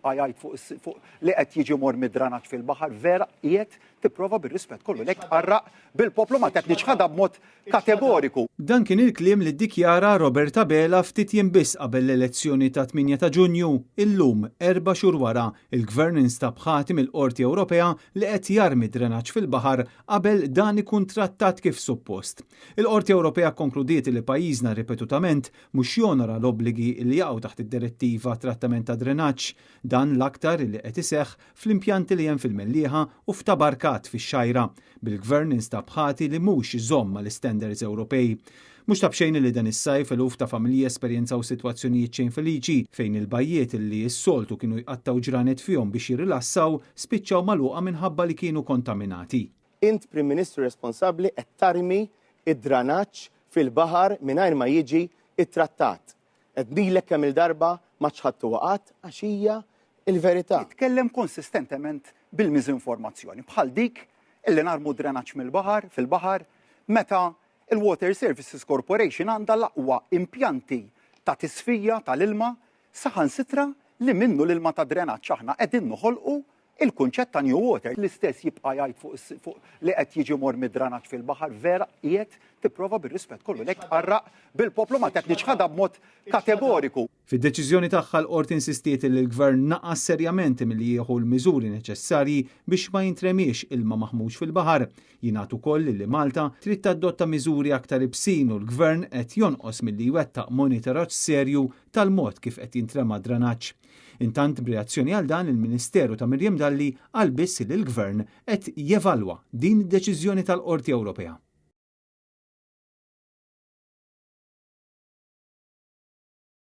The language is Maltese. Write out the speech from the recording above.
Jgħid fuq li qed jiġi mormi dranaġġ fil-baħar, vera qiegħed tipprova bir-rispett kollu lejk tqarraq bil-poplu ma qed niċħadha b'mod kategoriku. Dan kien il-kliem li ddikjara Robert Abela ftit jiem biss qabel l-elezzjoni ta' 8 ta' Ġunju. Illum, erba' xhur wara, il-Gvern instab ħati mill-Qorti Ewropea li qed jarmi drenaġġ fil-baħar qabel dan ikun trattat kif suppost. Il-Qorti Ewropea kkonkludiet li pajjiżna ripetutament mhux jonora l-obbligi li jaqgħu taħt id-Direttiva Trattament ta' Drenaġġ. Dan l-aktar li qed iseħħ fl-impjanti li hemm fil-Mellieħa u f'Ta' Barkat fix-Xgħajra, bil-Gvern instab ħati li mhux iżomm mal-istandards Ewropej. Mhux ta' b'xejn li dan is-sajf eluf ta' familji esperjenzaw sitwazzjonijiet xejn feliċi fejn il-bajjiet li s-soltu kienu jqattgħu ġranet fihom biex jirrilassaw spiċċaw magħluqa minħabba li kienu kontaminati. Int Prim Ministru responsabbli qed tarmi d-dranaġġ fil-baħar mingħajr ma jiġi ttrattat. Għednilek kemm-il darba ma ċħadtuha qatt għax hija l-verità. Jitkellem konsistentement bil-miżinformazzjoni, bħal dik illi narmu drenaġġ mill-baħar, fil-baħar, meta il-Water Services Corporation għandha l-aqwa impjanti ta' tisfija tal-ilma, saħansitra li minnu l-ilma ta' drenaġġ aħna qegħdin noħolqu il-kunċett ta' New Water. L-istess jibqa' jgħid fuq li qed jiġi mormi dranaġġ fil-baħar, vera qiegħed tipprova bir-rispett kollu lejk tqarraq bil-poplu ma qed niċħadha b'mod kategoriku. Fid-deċiżjoni tagħha l-Qorti insistiet li l-Gvern naqas serjament milli jieħu l-miżuri neċessarji biex ma jintremiex ilma maħmuġ fil-baħar. Jingħad ukoll li Malta trid tadotta miżuri aktar ibsin u l-Gvern qed jonqos milli jwettaq monitoraġġ serju tal-mod kif qed jintrema d-dranaġġ. Intant b'reazzjoni għal dan il-Ministeru ta' Miriam Dalli qal biss li l-Gvern qed jevalwa din id-deċiżjoni tal-Qorti Ewropea.